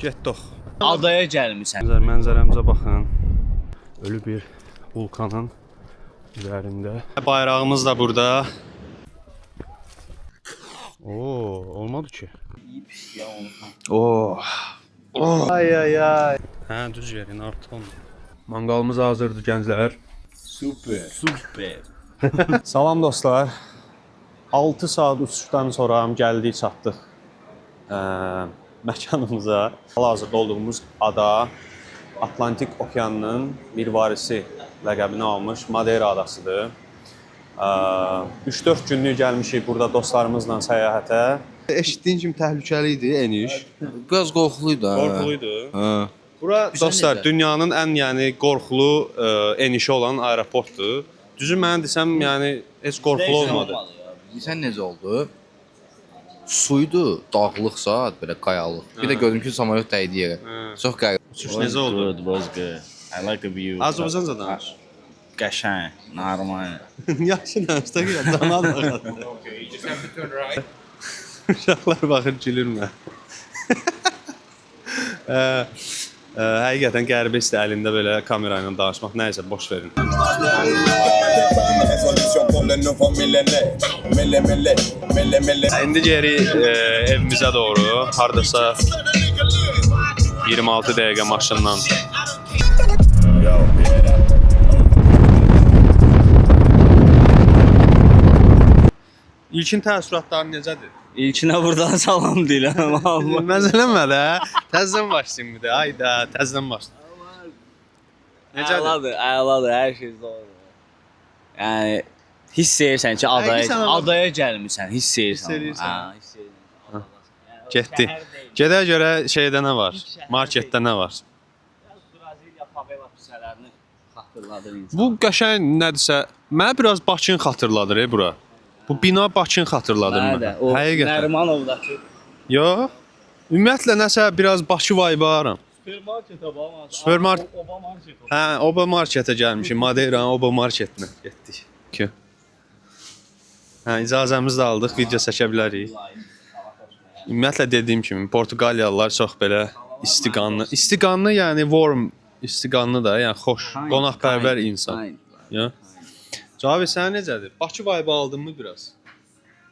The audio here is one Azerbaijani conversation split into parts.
Getdik. Adaya gəlmisən. Mənzərəmizə baxın. Ölü bir vulkanın üzərində. Bayrağımız da burada. Oo, olmadı ki. Oh. Oh. Ay ay ay. Hə, düz yerin artıq olmadı. Manqalımız hazırdır gənclər. Super. Super. Salam dostlar. 6 saat uçuşdan sonra gəldik, çatdıq məkanımıza. Hal-hazırda olduğumuz ada Atlantik Okeanının mirvarisi ləqəbini almış Madeira adasıdır. 3-4 günlük gəlmişik burada dostlarımızla səyahətə. Eşitdiyim kimi təhlükəli idi eniş. Biraz qorxulu idi ha. Qorxuluydu. Hə. Bura dostlar dünyanın ən yəni qorxulu enişi olan aeroportdur. Düzü mənə desəm, yəni heç qorxulu olmadı. Bilirsən necə oldu? Suydu, dağlıq saat belə qayalıq. Bir də gördüm ki, samolyot dəydi yerə. Çox qəribə. Uçuş necə oldu? Good, was good. I like the view. Azərbaycanca danış. Qəşəng, normal. Yaxşı danış da ki, cana baxır. Uşaqlar baxır gülür mənə. Həqiqətən qəribə hissə əlində belə kamera ilə danışmaq. Nəysə, boş verin. Résolution pour le nouveau millénaire. Mille, mille, mille, mille. İndi geri evimizə doğru, hardasa 26 dəqiqə maşından. İlkin təəssüratların necədir? İlkinə buradan salam deyirəm. Allah. Məzələmə də. Təzədən başlayım bir də. Ayda, təzədən başlayım. Necədir? Əladır, əladır, hər şey doğrudur. Yəni hiss edirsən ki, adaya Həqiqi sən amma- adaya gəlmisən, hiss edirsən. Hiss edirsən. Hə, hiss edirsən. Getdi. Gedə görə şeydə nə var? Marketdə nə var? Braziliya favela küçələrini xatırladır insan. Bu qəşəng nədirsə, mənə biraz Bakını xatırladır bura. Bu bina Bakını xatırladır Mənə mənə. də o Həqiqətən. Nərimanovdakı Yox. Ümumiyyətlə nəsə biraz Bakı vibe aram. supermarketə bax. Oba market. Hə, Oba marketə gəlmişik. Madeiranın Oba marketinə getdik. Ki. Hə, icazəmizi də aldıq, video çəkə bilərik. Ümumiyyətlə dediyim kimi Portuqaliyalılar çox belə istiqanlı. İstiqanlı yəni warm, istiqanlı da, yəni xoş, qonaqpərvər insan. Ya. Cavid sən necədir? Bakı vibe aldın mı biraz?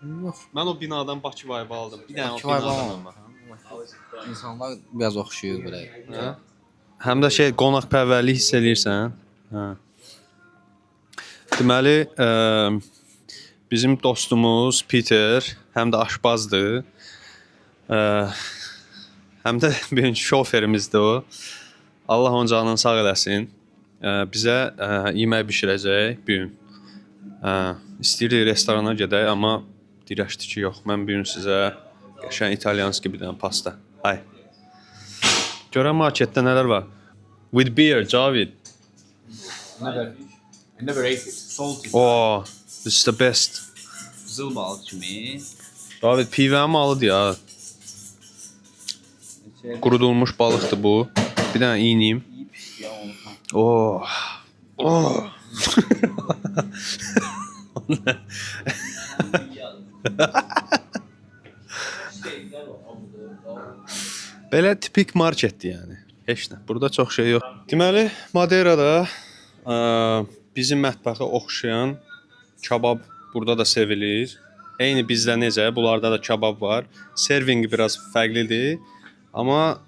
Yox. Mən o binadan Bakı vibe aldım. Bir dənə o Bakı vibe binadan almadım. amma. İnsanlar biraz oxşayır belə. Hə? Həm də şey qonaqpərvərlik hiss eləyirsən. Hə. Deməli, bizim dostumuz Peter həm də aşpazdır. Həm də birinci şoferimizdir o. Allah onun canını sağ eləsin. Bizə yemək bişirəcək bu gün. İstəyirdik restorana gedək, amma dirəşdi ki, yox, mən bu gün sizə qəşəng italyanski bir dənə pasta. Ay. Görən marketdə nələr var? With beer, Cavid. I never ate it. Salty. Oh, this is the best. Qızıl balıq kimi. Cavid pivə malıdır ya. Qurudulmuş balıqdır bu. Bir dənə iyniyim. Oh. Oh. Belə tipik marketdir yəni. Heç nə. Burada çox şey yox. Deməli, Madeirada ə, bizim mətbəxə oxşayan kabab burada da sevilir. Eyni bizdə necə, bunlarda da kabab var. Servingi biraz fərqlidir. Amma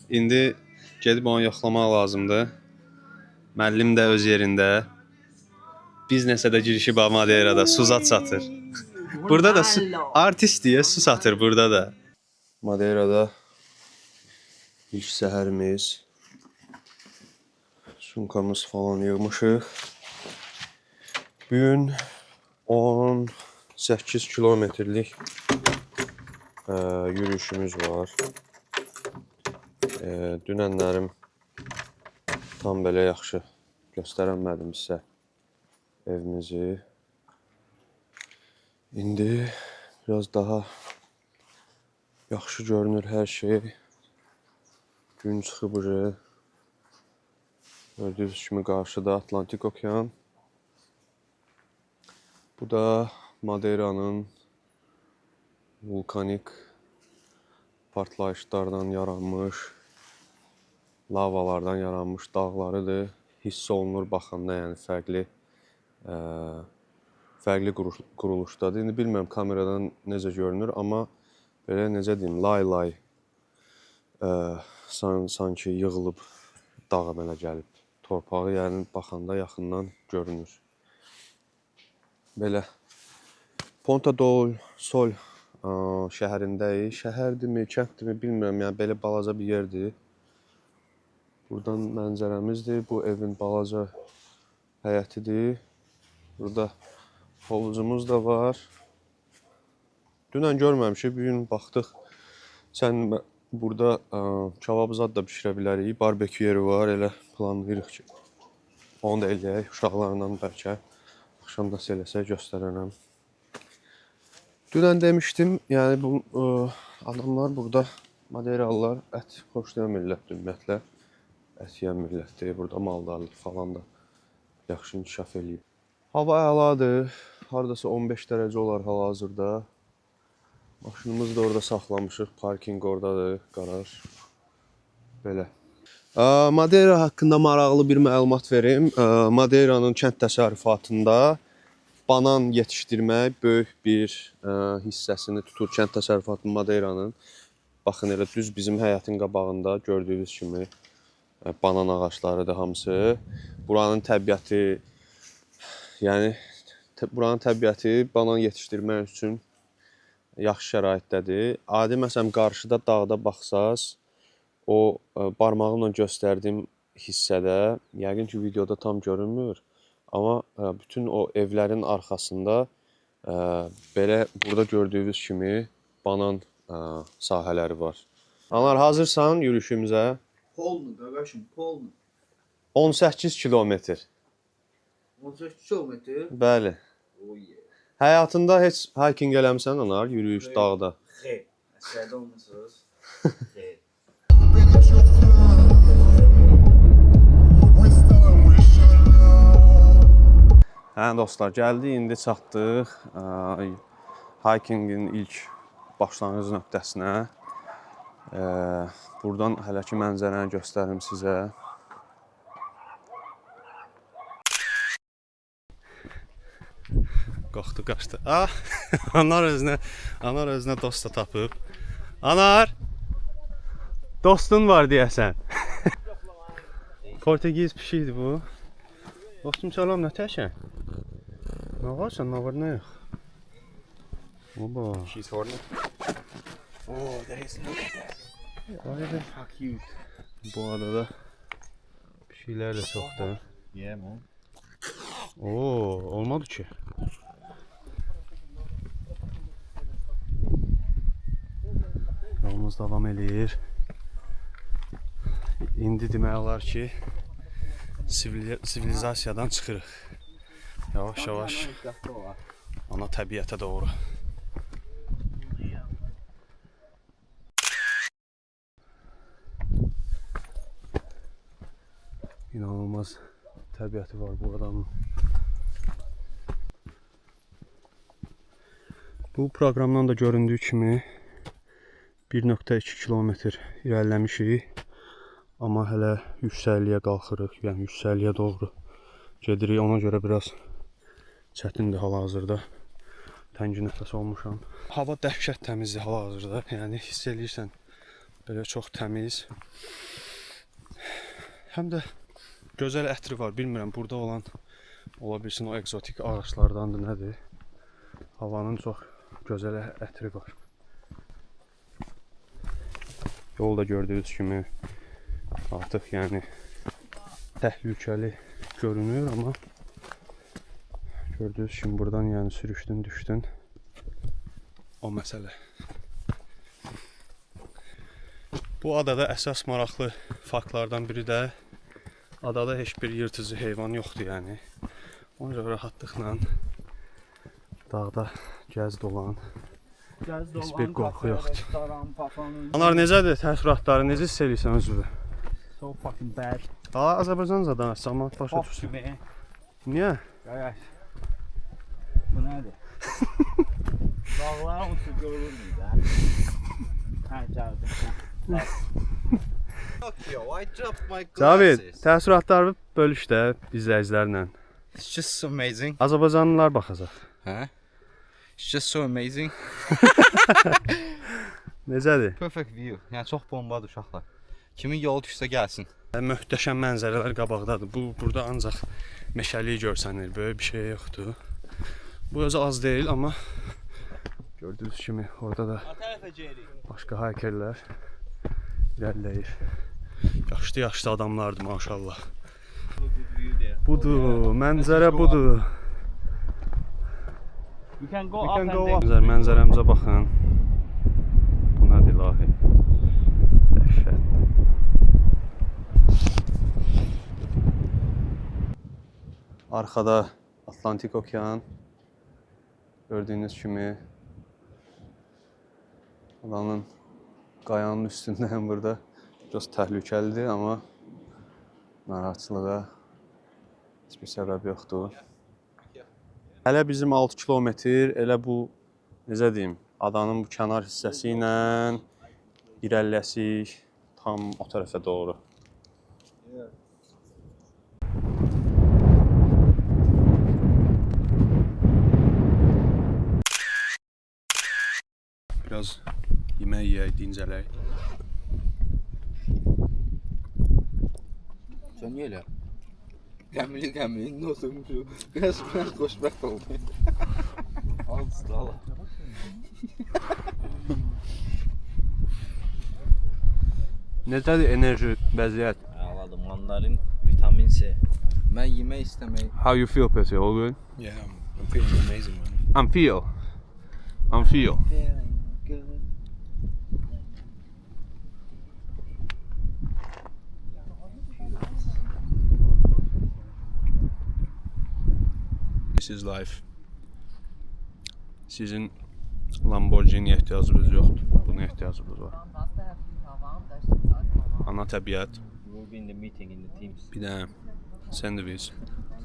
indi gedib onu yoxlamaq lazımdır. Müəllim də öz yerində. Biznesə də girişib ha Madeirada su zad satır. Burada da su, artist deyə su satır burada da. Madeirada ilk səhərimiz. Sumkamız falan yığmışıq. Bu gün 18 kilometrlik yürüyüşümüz var. Dünənlərim tam belə yaxşı göstərəmədim sizə evimizi. İndi biraz daha yaxşı görünür hər şey. Gün çıxıb uje. Gördüyünüz kimi qarşıda Atlantik okean. Bu da Madeiranın vulkanik Partlayışlardan yaranmış, lavalardan yaranmış dağlarıdır. Hiss olunur baxanda, yəni fərqli ə, fərqli quruluşdadır. İndi bilmirəm kameradan necə görünür, amma belə necə deyim, lay-lay sanki yığılıb dağ əmələ gəlib. Torpağı yəni baxanda yaxından görünür. Belə Ponta do Sol şəhərindəyik. Şəhərdirmi, kənddimi bilmirəm. Yəni belə balaca bir yerdir. Buradan mənzərəmizdir. Bu evin balaca həyətidir. Burada hovuzumuz da var. Dünən görməmişik, bu gün baxdıq. Sən burada kabab zad da bişirə bilərik. Barbekü yeri var, elə planlayırıq ki, onu da eləyək uşaqlarla bəlkə. Axşam da eləsək göstərərəm. Dünən demişdim, yəni bu adamlar burada Madeiralılar ət xoşlayan millətdir ümumiyyətlə. Ət yeyən millətdir. Burada maldarlıq falan da yaxşı inkişaf eləyib. Hava əladır. Hardasa 15 dərəcə olar hal-hazırda. Maşınımızı da orada saxlamışıq. Parkinq oradadır, qaraj. Belə. Madeira haqqında maraqlı bir məlumat verim. Madeiranın kənd təsərrüfatında banan yetişdirmək böyük bir hissəsini tutur kənd təsərrüfatının Madeiranın. Baxın elə düz bizim həyətin qabağında gördüyünüz kimi banan ağaclarıdır hamısı. Buranın təbiəti, yəni buranın təbiəti banan yetişdirmək üçün yaxşı şəraitdədir. Adi məsələn qarşıda dağda baxsaz, o barmağımla göstərdiyim hissədə, yəqin ki videoda tam görünmür, amma bütün o evlərin arxasında belə burada gördüyünüz kimi banan sahələri var. Anar, hazırsan yürüyüşümüzə? Polnu qardaşım, polnu. 18 kilometr. 18 kilometr. Bəli. Oh yeah. Həyatında heç hiking eləmisən Anar, yürüyüş dağda? Xeyr. Əsgərdə olmusunuz? Xeyr. Hə dostlar, gəldik, indi çatdıq hikingin ilk başlanğıc nöqtəsinə. Buradan hələ ki mənzərəni göstərim sizə. Qalxdı, qaçdı. Ah, Anar özünə dost da tapıb. Anar! Dostun var deyəsən. Portekiz pişikdir bu. Dostum salam, nə təşən? Nə varsan, nə var, nə yox? Oba. She's horny. Oh, there is, look at that. Vay be. How cute. Bu adada pişiklər də çoxdur. Yeah man. Oo, olmadı ki. Yolumuz davam eləyir. İndi demək olar ki, sivilizasiyadan çıxırıq. Yavaş-yavaş ana təbiətə doğru. İnanılmaz təbiəti var bu adanın. Bu proqramdan da göründüyü kimi 1.2 kilometr irəliləmişik. Amma hələ yüksəkliyə qalxırıq, yəni yüksəkliyə doğru gedirik. Ona görə biraz çətindir hal-hazırda. Təngi nəfəs olmuşam. Hava dəhşət təmizdir hal-hazırda. Yəni hiss eləyirsən belə çox təmiz. Həm də gözəl ətri var. Bilmirəm burada olan ola bilsin o ekzotik ağaclardandır, nədir? Havanın çox gözəl ətri var. Yol da gördüyünüz kimi artıq yəni təhlükəli görünür, amma gördüyünüz kimi buradan yəni sürüşdün, düşdün. O məsələ. Bu adada əsas maraqlı faktlardan biri də adada heç bir yırtıcı heyvan yoxdur yəni. Ona görə rahatlıqla dağda gəz dolan. Heç bir qorxu yoxdur. Anar, necədir təəssüratları? Necə hiss eləyirsən özünü? So fucking bad. Ha, Azərbaycanca danışsan, amma başa Fuck düşürsən. you man. Niyə? Qardaş. Bu nədir? Dağlar onsuz görülür mü? Hə, gəldim. Cavid, təəssüratlarını bölüş də izləyicilərlə. It's just amazing. Azərbaycanlılar baxacaq. Huh? It's just so amazing. Necədir? Perfect view. Yəni çox bombadır uşaqlar. Kimin yolu düşsə gəlsin. Möhtəşəm mənzərələr qabaqdadır. Bu burada ancaq meşəlik görsənir, böyük bir şey yoxdur. Bu özü az deyil, amma gördüyünüz kimi orada da başqa haykerlər irəliləyir. Yaşlı-yaşlı adamlardır maşallah. Budur, mənzərə budur. We can go We up can and go then up. Mənzərəmizə baxın. Bu nədir ilahi? Dəhşət. Arxada Atlantik okean. Gördüyünüz kimi adanın qayanın üstündəyəm burada. Biraz təhlükəlidir, amma narahatçılığa heç bir səbəb yoxdur. Hələ bizim 6 kilometr elə bu necə deyim, adanın bu kənar hissəsi ilə irəliləsik tam o tərəfə doğru. Biraz yemək yeyək, dincələk. Sən niyə elə? Qəmli qəmli indi oturmuşuq. Biraz xoşbəxt oldum. Az da. Necədir enerji vəziyyət? Əladır, mandarin, vitamin C. Mən yemək istəmək How you feel, Peter? All good? Yeah, I'm feeling amazing, man. I'm feel. I'm feel. Feeling good. This is life. Sizin Lamborghini ehtiyacınız yoxdur. Buna ehtiyacınız var. Ana təbiət, We will be in the meeting in the teams bir dənə sandwich.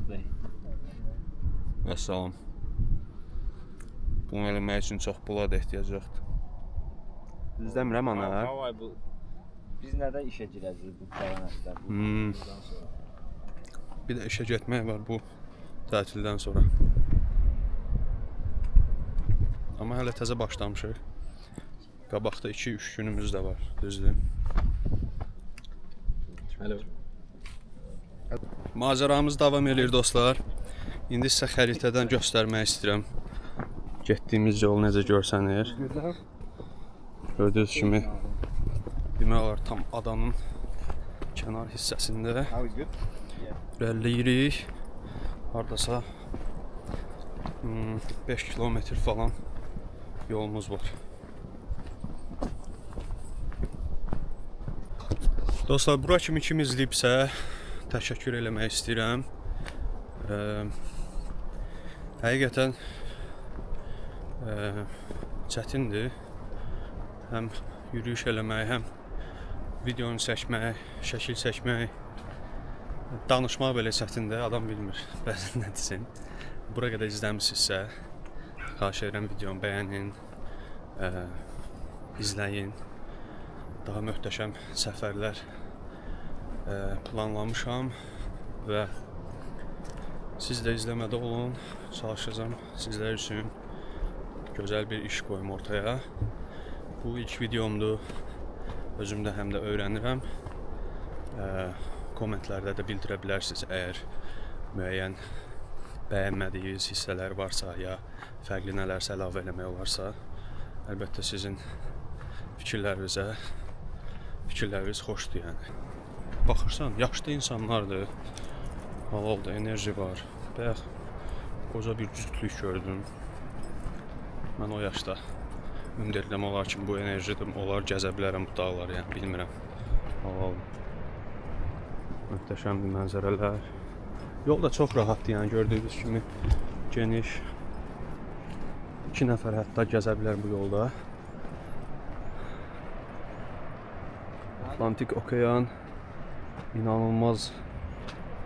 today. Vəssalam. Bunu eləmək üçün çox pula da ehtiyac yoxdur. Düz demirəm ana. How I bu Biz nədən işə girəcəyik bu gələn həftə? Bu bundan sonra. Bir də işə getmək var bu tətildən sonra. Amma hələ təzə başlamışıq. Qabaqda 2-3 günümüz də var, düzdür? Hello. Macəramız davam eləyir dostlar. İndi sizə xəritədən göstərmək istəyirəm. Getdiyimiz yol necə görsənir. Gördüyünüz kimi demək olar tam adanın kənar hissəsində irəliləyirik. Hardasa 5 kilometr falan yolumuz var. Dostlar, bura kimi kim izləyibsə, təşəkkür eləmək istəyirəm. Həqiqətən çətindir. Həm yürüyüş eləmək, həm videonu çəkmək, şəkil çəkmək, danışmaq belə çətindir. Adam bilmir bəzən nə desin. Bura qədər izləmisinizsə, xahiş edirəm videomu bəyənin, izləyin. Daha möhtəşəm səfərlər planlamışam və siz də izləmədə olun. Çalışacağam sizlər üçün gözəl bir iş qoyum ortaya. Bu ilk videomdur. Özüm də həm də öyrənirəm. Kommentlərdə də bildirə bilərsiniz əgər müəyyən bəyənmədiyiniz hissələr varsa ya fərqli nələrsə əlavə eləmək olarsa, əlbəttə sizin fikirləriniz xoşdur yəni. Baxırsan, yaşlı insanlardır. Halaldır, enerji var. Bayaq qoca bir cütlük gördüm. Mən o yaşda ümid edirəm onlar kimi bu enerjidir, onlar gəzə bilərəm bu dağları, yəni bilmirəm. Halaldır. Möhtəşəmdir mənzərələr. Yol da çox rahatdır, yəni gördüyünüz kimi geniş. 2 nəfər hətta gəzə bilər bu yolda. Atlantik okean inanılmaz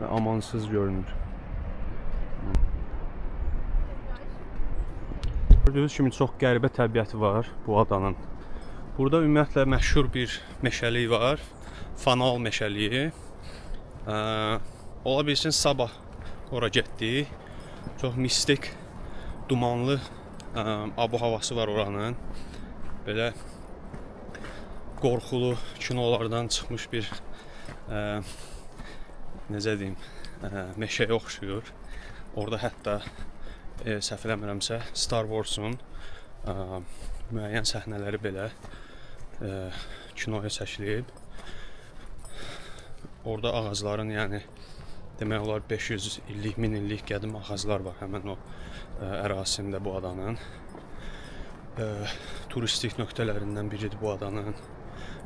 və amansız görünür. Gördüyünüz kimi çox qəribə təbiəti var bu adanın. Burada ümumiyyətlə məşhur bir meşəlik var. Fanal meşəliyi. Ola bilsin sabah ora getdik. Çox mistik, dumanlı abu havası var oranın. Belə qorxulu kinolardan çıxmış bir necə deyim, meşəyə oxşuyur. Orada hətta səhv eləmirəmsə Star Wars-un müəyyən səhnələri belə kinoya çəkilib. Orada ağacların, yəni demək olar 500 illik, 1000 illik qədim ağaclar var həmin o ərazisində bu adanın. Turistik nöqtələrindən biridir bu adanın.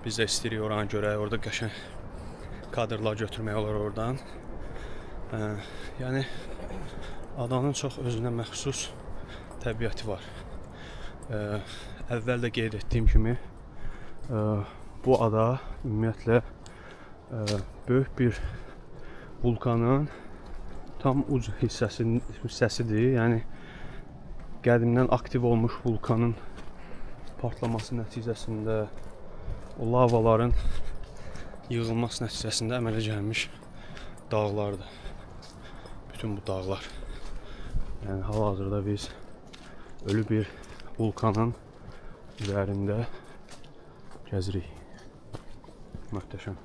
Biz də istəyirik oranı görək, orada qəşəng kadrlar götürmək olar oradan. Yəni adanın çox özünə məxsus təbiəti var. Əvvəl də qeyd etdiyim kimi bu ada ümumiyyətlə böyük bir vulkanın tam uc hissəsidir. Yəni qədimdən aktiv olmuş vulkanın partlaması nəticəsində, o lavaların yığılması nəticəsində əmələ gəlmiş dağlardır. Bütün bu dağlar. Yəni hal-hazırda biz ölü bir vulkanın üzərində gəzirik. Möhtəşəm.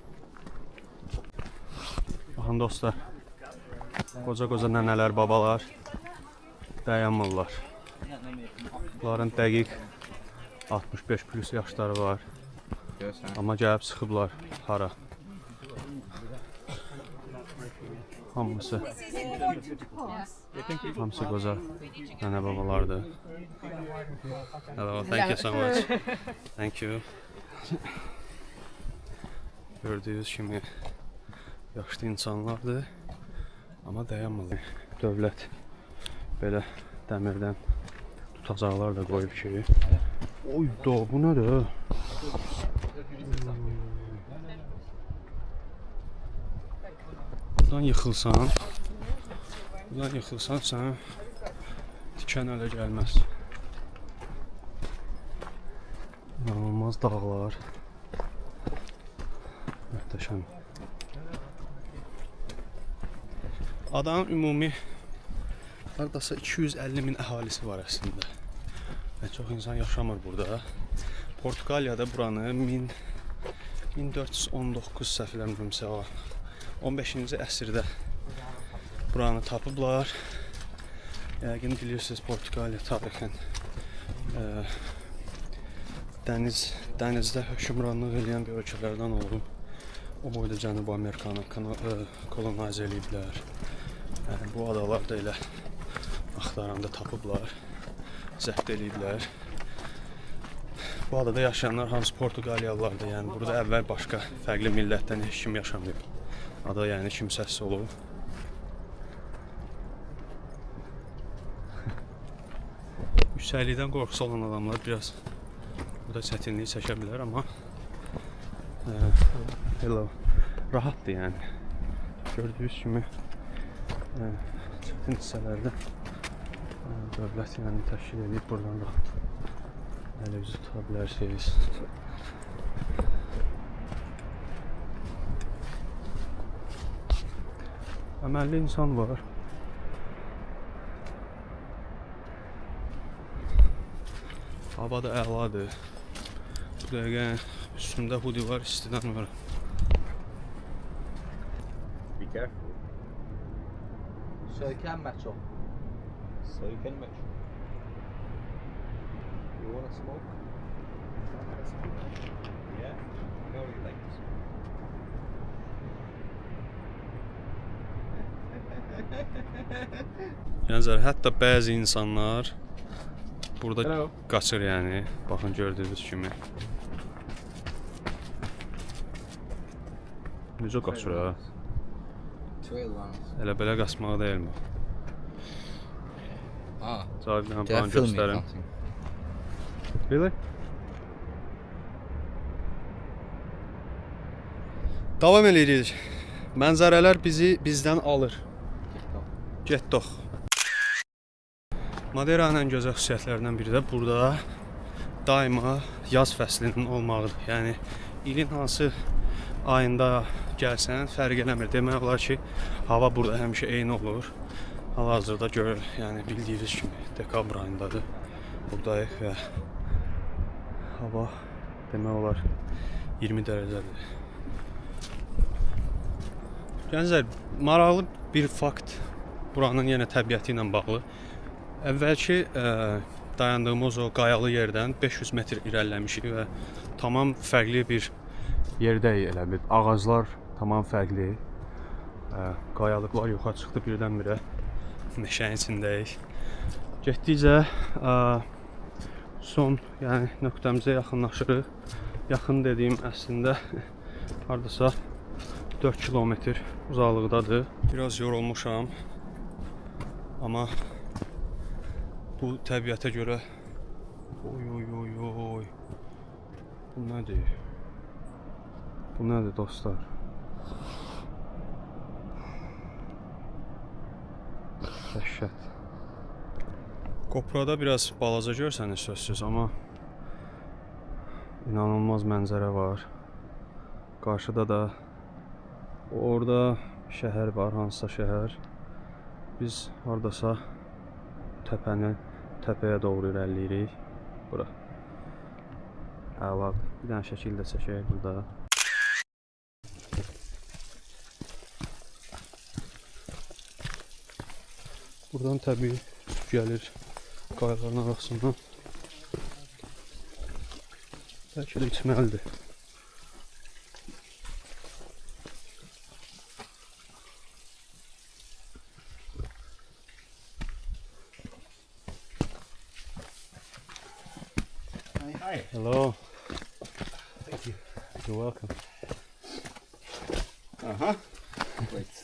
Baxın dostlar. Qoca-qoca nənələr, babalar dayanmırlar. Bunların dəqiq 65 plus yaşları var. Görürsən. Amma gəlib çıxıblar hara? Hamısı qoca nənə babalardır. Hello, thank you so much. Thank you. Gördüyünüz kimi yaşlı insanlardır. Amma dayanmırlar. Dövlət belə dəmirdən tutacaqlar da qoyub ki. Oy da, bu nədir? Buradan yıxılsan sənə tikan ələ gəlməz. İnanılmaz dağlar. Möhtəşəm. Adanın ümumi hardasa 250 min əhalisi var əslində. Və çox insan yaşamır burada. Portuqaliyada buranı 1000 1419, səhv eləmirəmsə, o 15-ci əsrdə buranı tapıblar. Yəqin bilirsiniz, Portuqaliya tarixən dənizdə hökmranlıq eləyən bir ölkələrdən olub. O boyda Cənubi Amerikanı kolonizə eləyiblər. Yəni bu adalar da elə axtaranda tapıblar, zəbt eləyiblər. Bu adada yaşayanlar hamısı Portuqaliyalılardır. Yəni burada əvvəl başqa fərqli millətdən heç kim yaşamayıb. Ada yəni kimsəsiz olub. Yüksəklikdən qorxusu olan adamlar biraz burada çətinlik çəkə bilər, amma hello, rahatdır yəni. Gördüyünüz kimi çətin hissələrdə dövlət yəni təşkil edib, buradan rahat əl üzü tuta bilərsiniz. Əməlli insan var. Hava da əladır. Bu dəqiqə üstümdə hoodie var, istidən var. Be careful. Söykənmə çox. Söykənmə. You wanna smoke? Yeah. I know you like to smoke. Gənclər, hətta bəzi insanlar burada Hello. qaçır yəni. Baxın, gördüyünüz kimi. Necə qaçır ha? Trail runners. Elə belə qaçmaq deyil bu. Ha. Cavab bir dənə They're buranı filming göstərim. something. Really? Davam eləyirik. Mənzərələr bizi bizdən alır. Getdik. Maderanın ən gözəl xüsusiyyətlərindən biri də burada daima yaz fəslinin olmağıdır. Yəni ilin hansı ayında gəlsən fərq eləmir. Demək olar ki, hava burada həmişə eyni olur. Hal-hazırda görür, yəni bildiyiniz kimi dekabr ayındadır. Buradayıq və hava demək olar 20 dərəcədir. Gənclər, maraqlı bir fakt buranın yenə təbiəti ilə bağlı. Əvvəlki dayandığımız o qayalı yerdən 500 metr irəliləmişik və tamam fərqli bir yerdəyik elə bil. Ağaclar tamam fərqli. Qayalıqlar yoxa çıxdı birdən-birə. Meşənin içindəyik. Getdikcə son, yəni nöqtəmizə yaxınlaşırıq. Yaxın dediyim əslində hardasa 4 kilometr uzaqlıqdadır. Biraz yorulmuşam. Amma bu təbiətə görə oy oy oy oy. Bu nədir? Bu nədir dostlar? Dəhşət. GoPro-da biraz balaca görsənir sözsüz, amma inanılmaz mənzərə var. Qarşıda da orada şəhər var, hansısa şəhər. Biz hardasa təpənin təpəyə doğru irəliləyirik. Bura. Əladır. Bir dənə şəkil də çəkək burada. Buradan təbii su gəlir qayaların arasından. Bəlkə də içməlidir. Hi. Hello. Thank you. You're welcome. Wait.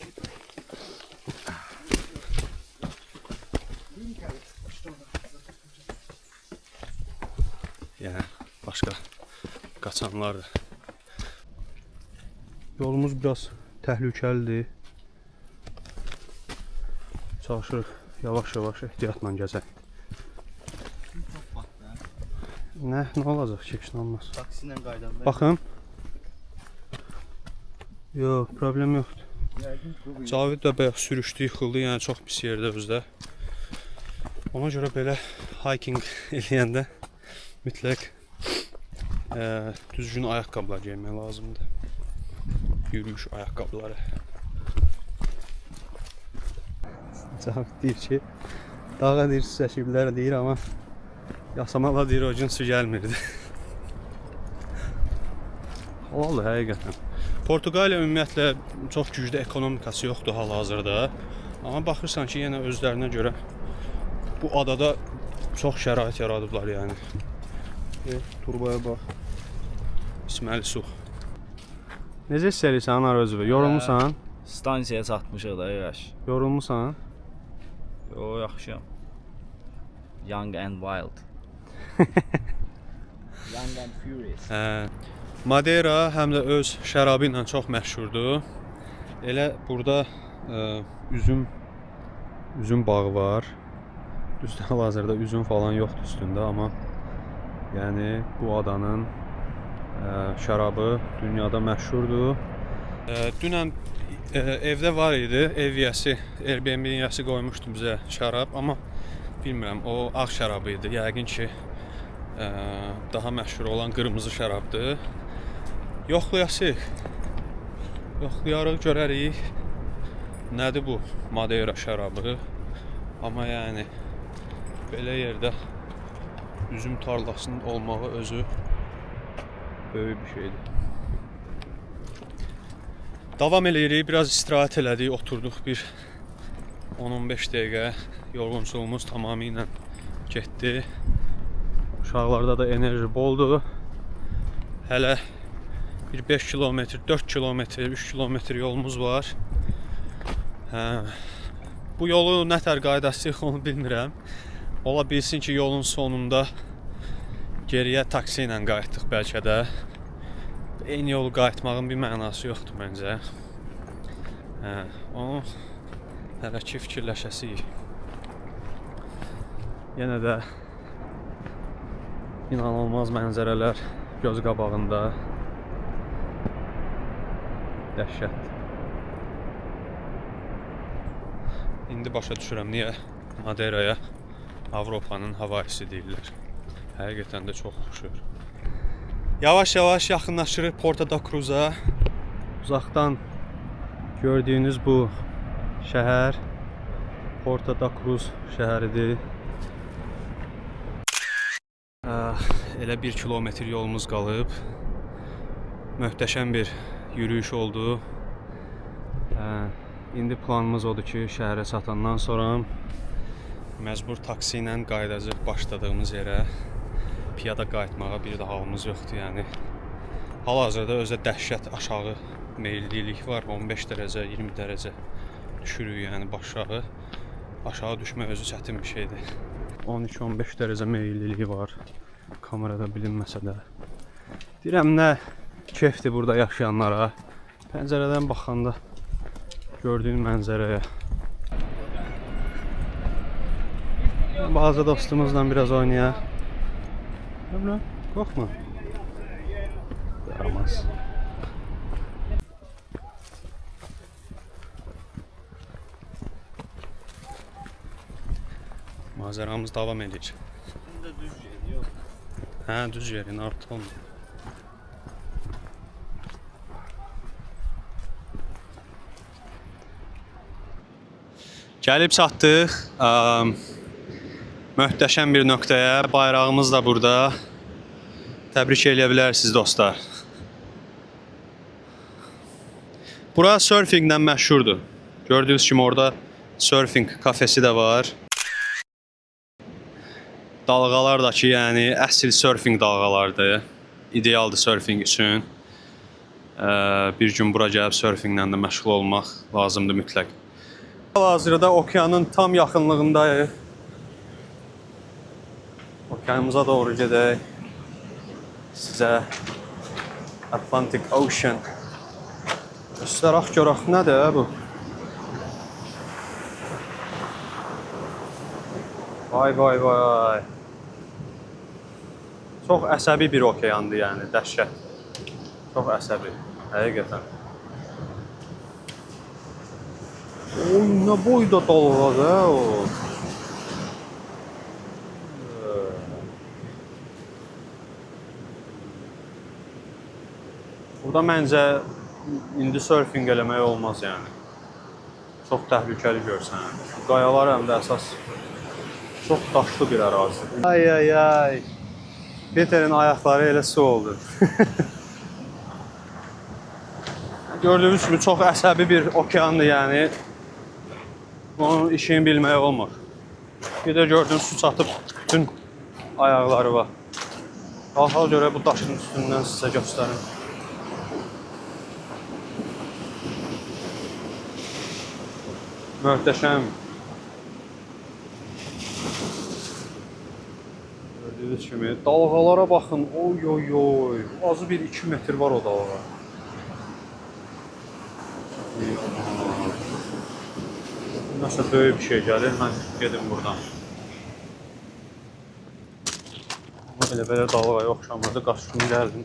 Yəni başqa qaçanlardır. Yolumuz biraz təhlükəlidir. Çalışırıq yavaş-yavaş ehtiyatla gəzək. Nə olacaq ki, heç nə olmaz. Taksi ilə qaydanda. Baxım. Yox, problem yoxdur. Cavid də bayaq sürüşdü, yıxıldı, yəni çox pis yerdə özdə. Ona görə belə hiking eləyəndə mütləq düzgün ayaqqabılar geymək lazımdır. Yürüyüş ayaqqabıları. Cavid deyir ki, dağa deyir su çəkiblər deyir, amma Yasamala deyir o gün su gəlmirdi. Halaldır həqiqətən. Portuqaliya ümumiyyətlə çox güclü ekonomikası yoxdur hal-hazırda. Amma baxırsan ki, yenə özlərinə görə bu adada çox şərait yaradıblar yəni. Turbaya bax. İçməli su. Necə hiss eləyirsən Anar özünü? Yorulmusan? Stansiyaya çatmışıq da yaş. Yorulmusan? Yo, yaxşıyam. Young and wild. Young and furious. Hə. Madeira həm də öz şərabı ilə çox məşhurdur. Elə burada üzüm bağı var. Düzdür, hal-hazırda üzüm falan yoxdur üstündə, amma yəni bu adanın şərabı dünyada məşhurdur. Dünən evdə var idi, ev yiyəsi, Airbnb yiyəsi qoymuşdu bizə şərab, amma bilmirəm, o ağ şərabı idi. Yəqin ki, daha məşhur olan qırmızı şərabdır. Yoxlayasıq. Yoxlayarıq, görərik. Nədir bu Madeira şərabı? Amma yəni belə yerdə üzüm tarlasının olmağı özü böyük bir şeydir. Davam eləyirik, biraz istirahət elədik, oturduq bir 10-15 dəqiqə. Yorğunçuluğumuz tamamilə getdi. Uşaqlarda da enerji boldur. Hələ bir 5 kilometr, 4 kilometr, 3 kilometr yolumuz var. Hə, bu yolu nə tər qaydasıyıq onu bilmirəm. Ola bilsin ki, yolun sonunda geriyə taksi ilə qayıtdıq bəlkə də. Eyni yolu qayıtmağın bir mənası yoxdur məncə. Hə, onu hələ ki fikirləşəsiyik. Yenə də İnanılmaz mənzərələr göz qabağında. Dəhşət. İndi başa düşürəm niyə Madeiraya Avropanın Havaisi deyirlər. Həqiqətən də çox oxşuyur. Yavaş-yavaş yaxınlaşırıq Porto da Cruza. Uzaqdan gördüyünüz bu şəhər Porto da Cruz şəhəridir. Elə 1 kilometr yolumuz qalıb. Möhtəşəm bir yürüyüş oldu. İndi planımız odur ki, şəhərə çatandan sonra məcbur taksi ilə qayıdacağıq başladığımız yerə. Piyada qayıtmağa bir də halımız yoxdur, yəni. Hal-hazırda özə dəhşət aşağı meyillilik var. 15 dərəcə, 20 dərəcə düşürük, yəni aşağı. Aşağı düşmək özü çətin bir şeydir. 13-15 dərəcə meyilliliyi var. Kamerada bilinməsə də. Deyirəm nə kefdir burada yaşayanlara. Pəncərədən baxanda gördüyün mənzərəyə. Balaca dostumuzla biraz oynayaq. Nə biləm, qorxma. Yaramaz. Macəramız davam edir. Düz yeri yox. Hə, düz yerin artıq olmuyor. Gəlib çatdıq. Möhtəşəm bir nöqtəyə. Bayrağımız da burada. Təbrik eləyə bilərsiniz dostlar. Bura sörfinqlə məşhurdur. Gördüyünüz kimi orada sörfinq kafesi də var. Dalğalar da ki, yəni əsl sörfinq dalğalardır. İdealdır sörfinq üçün. Bir gün bura gəlib sörfinqlə də məşğul olmaq lazımdır mütləq. Hal-hazırda okeanın tam yaxınlığındayıq. Okeanımıza doğru gedək. Sizə Atlantic Ocean göstərək görək nədir bu? Vay vay vay. Çox əsəbi bir okeandır yəni, dəhşət. Çox əsəbi, həqiqətən. Oy, nə boyda dalğadır hə o. Burada məncə indi sörfinq eləmək olmaz yəni. Çox təhlükəli görsənir. Qayalar həm də əsas çox daşlı bir ərazidir. Ay ay ay. Peterin ayaqları elə su oldu. Gördüyünüz kimi çox əsəbi bir okeandır yəni. Onun işini bilmək olmur. Bir də gördüm su çatıb bütün ayaqları var. Qalxaq görək bu daşın üstündən sizə göstərim. Möhtəşəm. Gördüyünüz kimi dalğalara baxın. Oy oy oy. Azı bir 2 metr var o dalğa. Ey aman. Nəsə böyük bir şey gəlir. Mən gedim buradan. Amma elə belə dalğaya oxşamırdı. Qaçdım gəldim.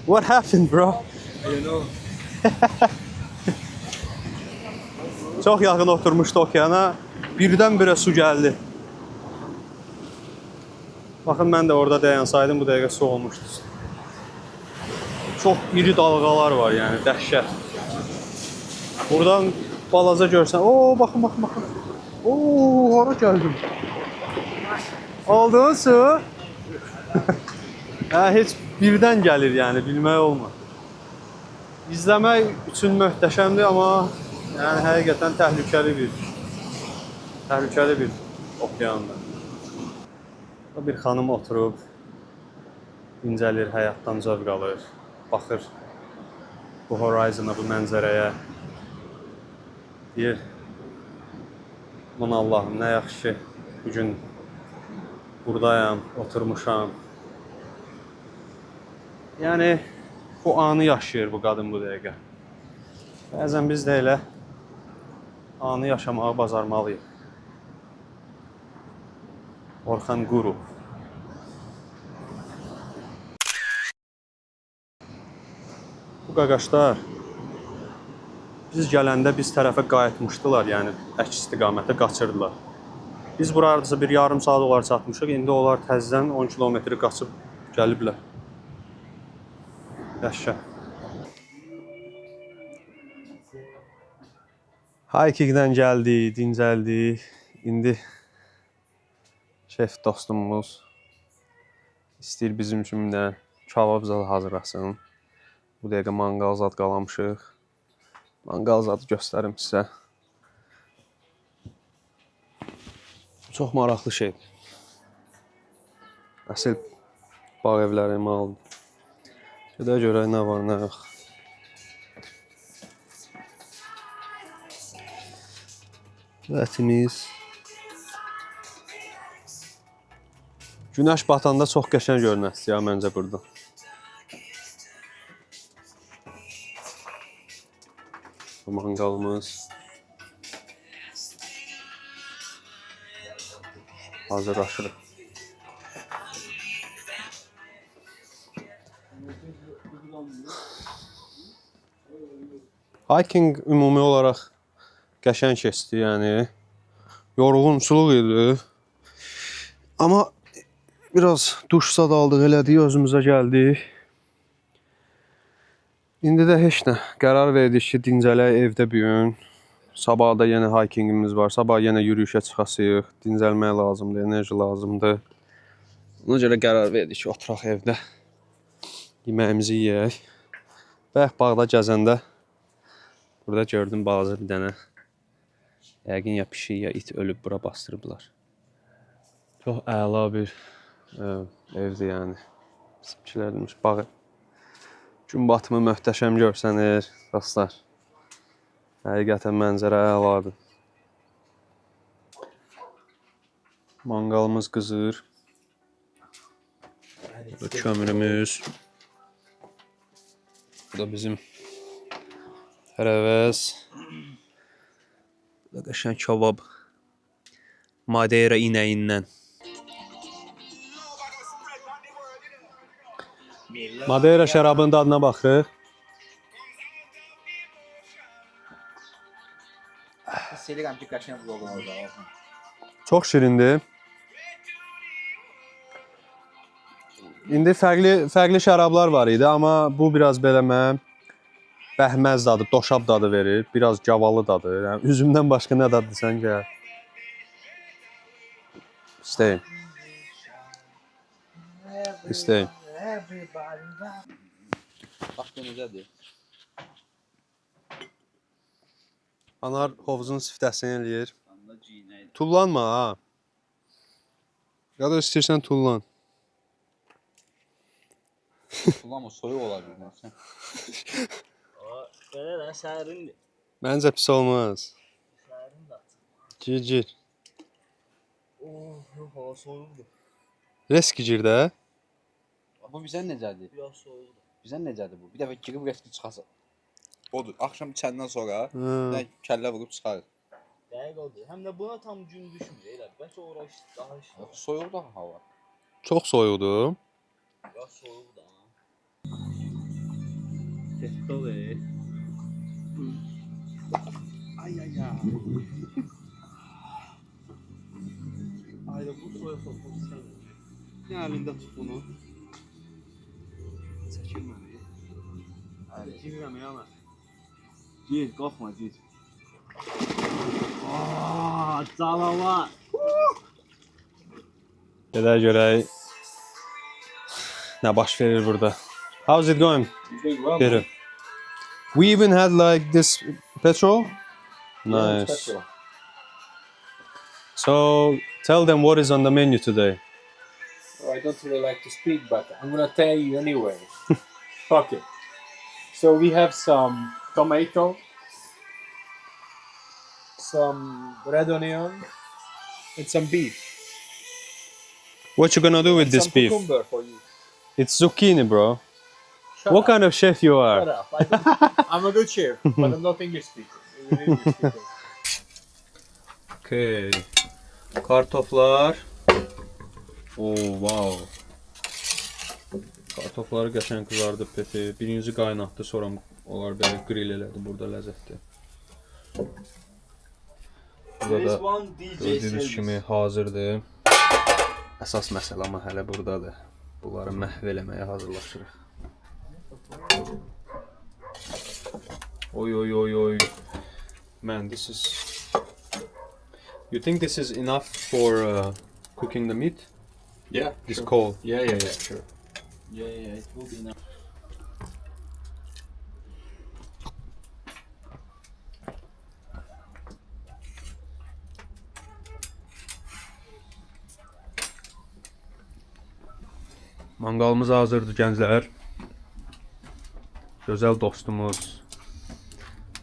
What happened, bro? You know. Çox yaxın oturmuşdu okeana. Birdən-birə su gəldi. Baxın mən də orada dayansaydım bu dəqiqə su olmuşdu. Çox iri dalğalar var yəni, dəhşət. Buradan balaca görsən, o baxın baxın baxın. Oo, hara gəldim? Aldın su? Hə, heç birdən gəlir yəni, bilmək olmur. İzləmək üçün möhtəşəmdir, amma yəni həqiqətən təhlükəli bir okeandır. Burada bir xanım oturub dincəlir, həyatdan zövq alır, baxır bu horizona, bu mənzərəyə. Deyir: "Aman Allahım, nə yaxşı ki, bu gün buradayam, oturmuşam." Yəni bu anı yaşayır bu qadın bu dəqiqə. Bəzən biz də elə anı yaşamağı bacarmalıyıq. Orxan Quru. Bu qaqaşlar biz gələndə biz tərəfə qayıtmışdılar, yəni əks istiqamətə qaçırdılar. Biz bura hardasa bir yarım saat olar çatmışıq. İndi onlar təzədən 10 kilometri qaçıb gəliblər. Dəhşət. Hikingdən gəldik, dincəldik. İndi şef dostumuz istəyir bizim üçün bir dənə kabab zad hazırlasın. Bu dəqiqə manqal zad qalamışıq. Manqal zadı göstərim sizə. Bu çox maraqlı şeydir. Əsl bağ evləri malıdır. Gedək görək nə var, nə yox. Bu ətimiz. Günəş batanda çox qəşəng görünər ya məncə burada. Bu manqalımız. Hazırlaşırıq. Hiking ümumi olaraq qəşəng keçdi, yəni yorğunçuluq idi. Amma biraz duş zad aldıq, elədik, özümüzə gəldik. İndi də heç nə. Qərar verdik ki, dincələk evdə bu gün. Sabah da yenə hikingimiz var. Sabah yenə yürüyüşə çıxasıyıq. Dincəlmək lazımdır, enerji lazımdır. Ona görə qərar verdik ki, oturaq evdə. Yeməyimizi yeyək. Bayaq bağda gəzəndə burada gördüm balaca bir dənə. Yəqin ya pişik ya it ölüb bura bastırıblar. Çox əla bir evdir yəni. Bizimkilər demiş bağı. Gün batımı möhtəşəm görsənir dostlar. Həqiqətən mənzərə əladır. Manqalımız qızır. Burada kömürümüz. Bu da bizim tərəvəz. Bu da qəşəng kabab. Madeira inəyindən. Madeira şərabının dadına baxırıq. Hiss edirəm ki, qəşəng vlog olacaq. Orxan. Çox şirindir. İndi fərqli fərqli şərablar var idi, amma bu biraz belə mənə bəhməz dadı, doşab dadı verir, biraz gavalı dadı. Yəni üzümdən başqa nə dad desən gəl. İstəyim. İstəyim. Bax bu necədir? Anar hovuzun siftəsini eləyir. Tullanma ha. Ya da istəyirsən tullan. Ulan soyuq olar bilmirsən. Belə də sərindir. Məncə pis olmaz. Sərindir. Gir, gir. Oh, yox, hava soyuqdur. Reski gir də. Bu bizə necədir? Biraz soyuqdur. Bizə necədir bu? Bir dəfə girib reski çıxasa. Odur. Axşam içəndən sonra Hı. nə kəllə vurub çıxarıq. Dəqiq odur. Həm də buna tam gün düşmür elə. Bəlkə ora daha isti. Soyuq da hava. Çox soyuqdur. Biraz soyuqdur ha. Getdi o. Ay ay ay. Ay da bu soyuq soxuldu sən. Nə əlində tut bunu. Çəkilmədi. Girirəm yana. Gir, qorxma, gir. Aa, canavar. Gedək görək nə baş verir burada. How's it going? Peter? We even had like this petrol. Nice. So tell them what is on the menu today. Oh, I don't really like to speak, but I'm gonna tell you anyway. Fuck it. So we have some tomato, some red onion, and some beef. What you gonna do with And this some beef? cucumber for you. It's zucchini, bro. Shut What up. kind of chef you Shut are? up. I'm a good chef, but I'm not English speaker. I'm an English speaker. Okay. Kartoflar. Oh, wow. Kartofları qəşəng qızardıb Peti. Birinci qaynatdı, sonra onlar belə grill elədi. Burada ləzzətdir. Burada da gördüyünüz kimi hazırdır. Əsas məsələ amma hələ burdadır. Bunları məhv eləməyə hazırlaşırıq. Oy oy oy oy. Man, this is. You think this is enough for cooking the meat? Yeah. This coal. Yeah, sure. Yeah, it will be enough. Manqalımız hazırdır gənclər. Gözəl dostumuz,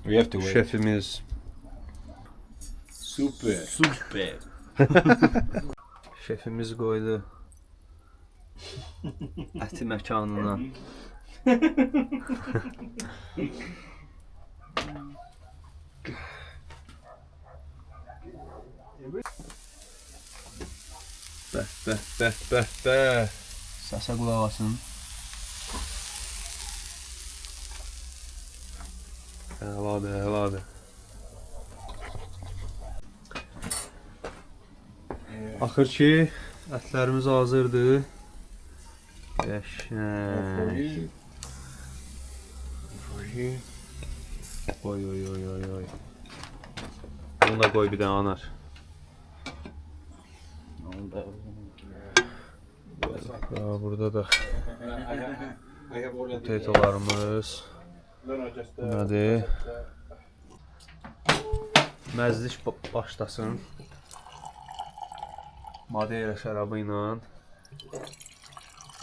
We have to wait. şefimiz. Super. Super. Şefimiz qoydu əti məkanına. Bəh, bəh, bəh, bəh, bəh. Səsə qulaq asın. Əladır, əladır. Axır ki, ətlərimiz hazırdır. Qəşəng. Oy oy oy oy oy. Bunu da qoy bir dənə anar. Ya, burada da I have already. potatolarımız. No, just. Nədir? Məzliş başlasın. Madeira şərabı ilə.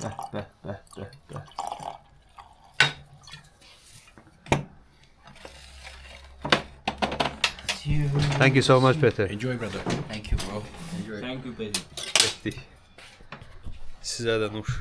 Bəh, bəh, bəh, bəh, bəh. Thank you so much, Peter. Enjoy brother. Thank you bro. Enjoy. Thank you, Peter. Getdik. Sizə də nuş.